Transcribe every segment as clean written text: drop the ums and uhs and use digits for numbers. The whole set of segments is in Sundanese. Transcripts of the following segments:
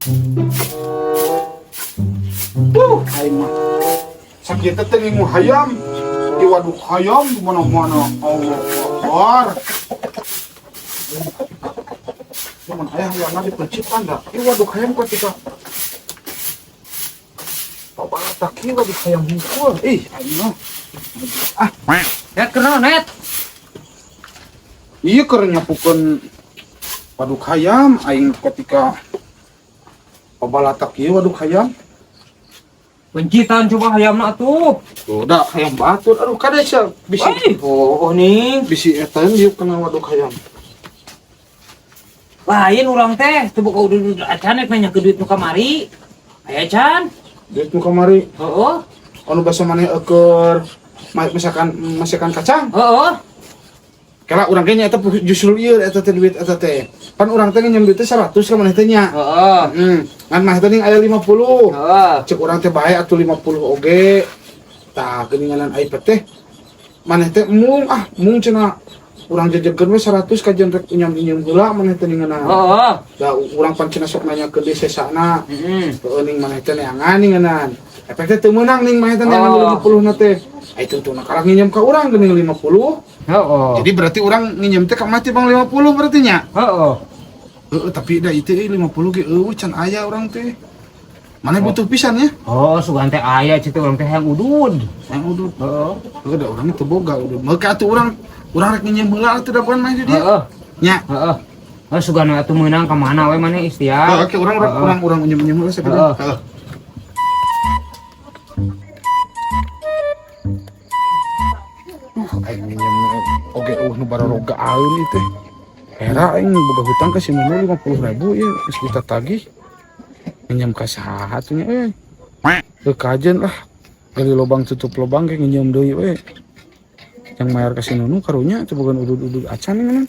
Aing mah sakieu teh ngingu hayam di waduk hayam di mana-mana. Allah Akbar. Cuman ayah hayamna dipencitan dah. Ieu waduk hayam ketika Bapak kieu waduk hayam hungkul. Ih, aing mah. Ah, Net kenal net. Iya, keur nyapukeun waduk hayam aing ketika babalatak ieu waduk hayam. Pencitan coba hayamna tuh. Udah hayam batur. Aduh, kade sia bisi. Oh, oh nih. Bisi eta diuk kena waduk hayam. Lain urang teh, teu boga udud acan rek nanya ke duit nu kamari. Aya can? Duit nu kamari. Heeh. Anu basa maneh keur masakan masakan kacang. Heeh. Kala urang ge nya eta justru ieu eta teh duit eta teh. Pan urang teh nginjem duit teh 100 ka maneh teh nya. Heeh. Ngan maneh teh ning aya 50. Heeh. Cek urang teh bae atuh 50 oge. Tah geuninganan ai teh maneh teh mung ah mung cenah urang jejegeun we 100 kajian rek unyam-unyam heula maneh teh ninganan. Heeh. Da urang pan cenah sok nanyakeun deui sesana. Heeh. Heeh, ning maneh teh neangan ninganan. Efek teh teu meunang ning maneh teh neangan 50 na teh. Ai tungtungna karak nginjem ka urang geuning 50. Heeh. Jadi berarti urang nginjem teh ka mati bang 50 berarti nya. Heeh. Heeh, tapi da ieu teh 50 ge eueuh can aya urang teh. Maneh butuh pisan ya? Oh, sugan teh aya citu urang teh hayang udud. Hayang udud. Heeh. Heeh, da urang teu boga udud. Meuka atuh urang urang rek nginjem heula atuh da bukan maneh di dieu. Heeh. Nya. Heeh. Heeh, sugan atuh meunang ka mana we maneh istiar. Heeh, oke urang urang urang urang nginjem heula sakedeung. Heeh. Heeh. Aing nginjem oge eueuh nu baroga aeun ieu teh. Era aing boga hutang ka si Nunu 50.000 ieu geus ditatagih. Nginjem ka saha atuh nya euy. Teu kajen lah. Gali lobang tutup lobang ge nginjem deui we. Yang mayar ka si Nunu karunya teu boga udud-udud acan ngeunang.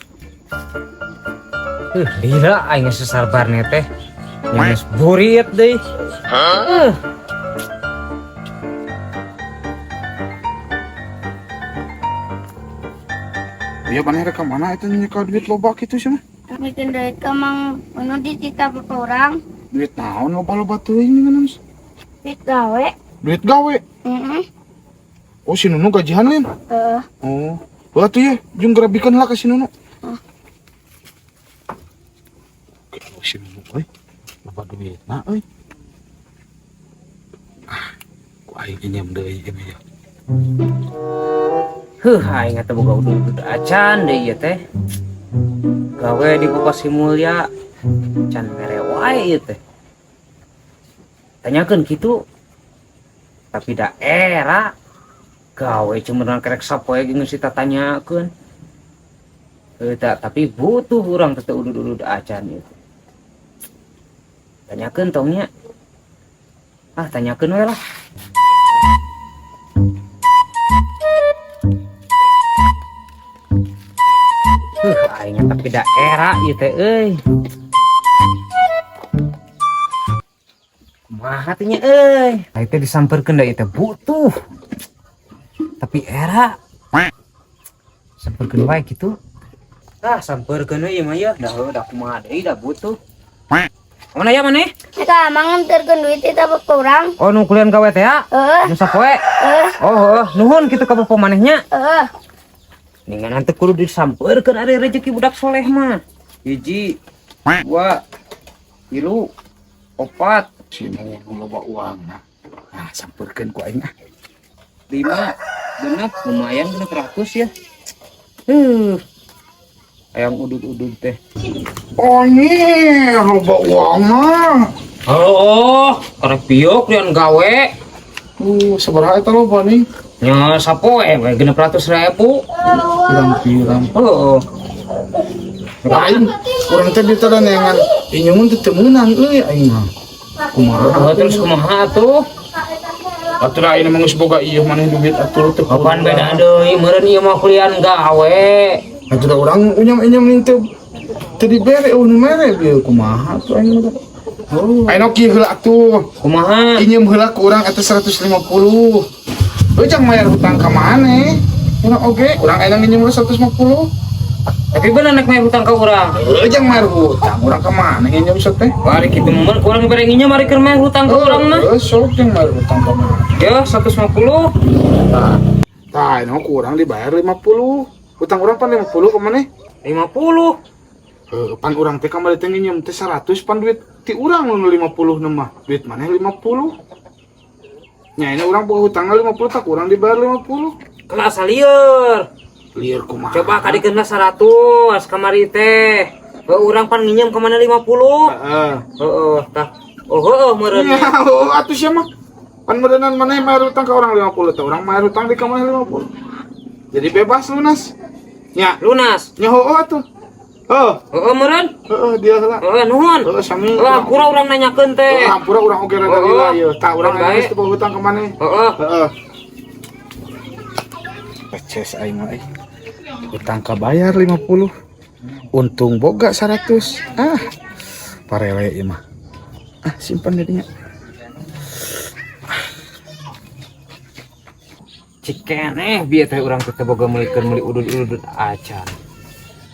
Lila aing geus sabarne teh. Nya geus burit deui. Heuh. Iya, maneh rek ka mana eta nyekel duit loba kitu sih mah? Bikin duit ka Mang Unu dititah bapak urang. Duit naon loba-loba teuing ngeunang? Duit gawe. Duit gawe? Heeh. Oh, si Nunu gajihan lain? Heeh. Oh. Heuh atuh ye, jeung gerabikeun lah ka si Nunu. Heeh. Oh, si Nunu euy. Loba duitna euy. Ah, ku aing nginjem deui ieu ya. Heuh, aing teh boga udud acan deui ieu teh. Gawe di Bekasi Mulya can mere wae ieu teh. Tanyakeun kitu. Tapi da era gawe cuman kerek sapoe ge geus ditanyakeun. Heuh, tapi butuh urang teh udud-udud acan ieu teh. Tanyakeun tong nya. Ah, tanyakeun we lah. Aing tapi da era ieu teh euy. Kumaha teh nya euy? Aing teh disamperkeun da ieu teh butuh. Tapi era samperkeun wae kitu. Ah, samperkeun we ieu mah ya. Da heuh da kumaha deui da butuh. Mana ya maneh? Eta Mang nganterkeun duit eta bapak urang. Oh, nu kulian gawe teh ya? Heeh. Nu sapoe? Heeh. Oh, heeh, nuhun kitu ka bapak manehnya. Heeh. Ningan nanti kudu disamperkeun ari rezeki budak soleh mah. 1, 2, 3, 4. Si Nunu loba uangna. Ah, samperkeun ku aing ah. 5, 6, lumayan 600 ya. Ayang udud-udud teh. Oh, ini loba uang mah. Oh, karek piok lian gawe. Sabaraha eta loba nih? Nya sapoe we 600.000. Pirang-pirang. Heeh. Aing urang teh ditada neangan inyemun teh teu meunang euy aing mah. Kumaha? Heeh, terus kumaha atuh? Atuh aing mah geus boga ieu maneh duit atuh teu Kapan beda deui meureun ieu mah kulian gawe. Atuh da urang unyam-unyam ning teu teu dibere eueuh nu mere ieu kumaha atuh aing mah. Oh. Aing kieu heula atuh. Kumaha? Inyeum heula ku urang eta 150. Heuh jang mayar hutang ka maneh. Urang oge, urang ayeuna nginjem heula 150. Tapi bener nek mayar hutang ka urang. Heuh, jang mayar hutang urang ka mana nginjem sok teh? Bari kitu mah kurang bere nginjem mari keur mayar hutang ka urang mah. Heuh, sok jang mayar hutang ka mana? Ya 150. Tah, tah ini mah kurang dibayar 50. Hutang urang pan 50 ka maneh? 50. Heuh, pan urang teh kamari teh nginjem teh 100 pan duit ti urang nu 50 nu mah. Duit maneh 50. Nya ini urang boga hutangna 50 tak kurang dibayar 50. Kelas lieur. Lieur kumaha? Coba kadikeunna 100 kamari teh. Heuh, urang pan nginjem ka mana 50. Heeh. Heeh, tah. Oh, heeh meureun. Ya, oh, atuh sia mah. Pan meureunnan maneh mayar hutang ka urang 50 teh, urang mayar hutang di ka maneh 50. Jadi bebas lunas. Nya, Lunas. nya heueuh atuh. Heuh, Heeh meureun. heueuh dia heula. Heeh, nuhun. Heueuh sami. Lah, hampura urang nanyakeun teh. Heueuh, hampura urang oge rada Heeh. lila ieu. Tah urang Baik. geus teu boga hutang ka maneh. Heeh. Heeh. Peces aing mah euy. Hutang kabayar 50. Untung boga 100. Ah. Parele ieu mah. Ah, simpan jadinya. Cikeneh bieu teh urang teh boga meulikeun meuli udud-udud acan.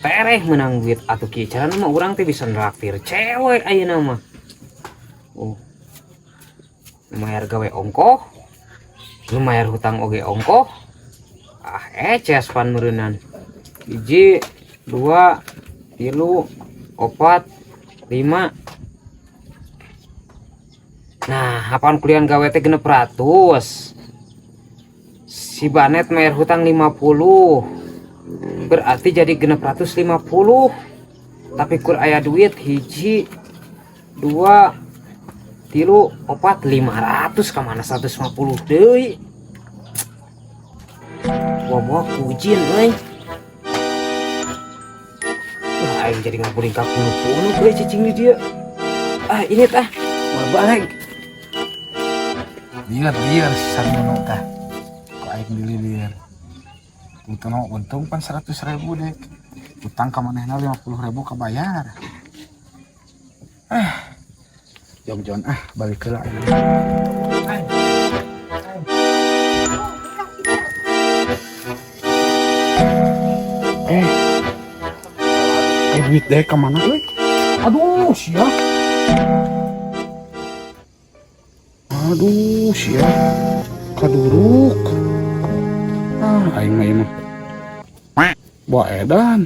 Tereh menang duit atuh kieu carana mah urang teh bisa nraktir cewek ayeuna mah. Oh. Lumayar gawe ongkoh. Lumayar hutang oge ongkoh. Ah, eces pan meureunnan. 1, 2, 3, 4, 5. Nah, apaan kuliah gawe teh 600. Si Banet bayar hutang 50. Berarti jadi 650. Tapi kur aya duit 1, 2, 3, 4, 500 ka mana 150 deui. Wah, kujin euy. Wah, aing jadi ngapuring ka puluh-puluh euy cicing di dieu. Ah, ini tah. Mau balik. Lieur, lieur si Sarmono tah. Kok aing dililir. Untung untung pan 100.000 dek. Utang ka manehna 50.000 kabayar. Ah. Jom-jom ah balik heula aing. Duit deh ka mana euy? Aduh, sia. Aduh, sia. Kaduruk. Ah, aing mah ieu mah. Wah, edan.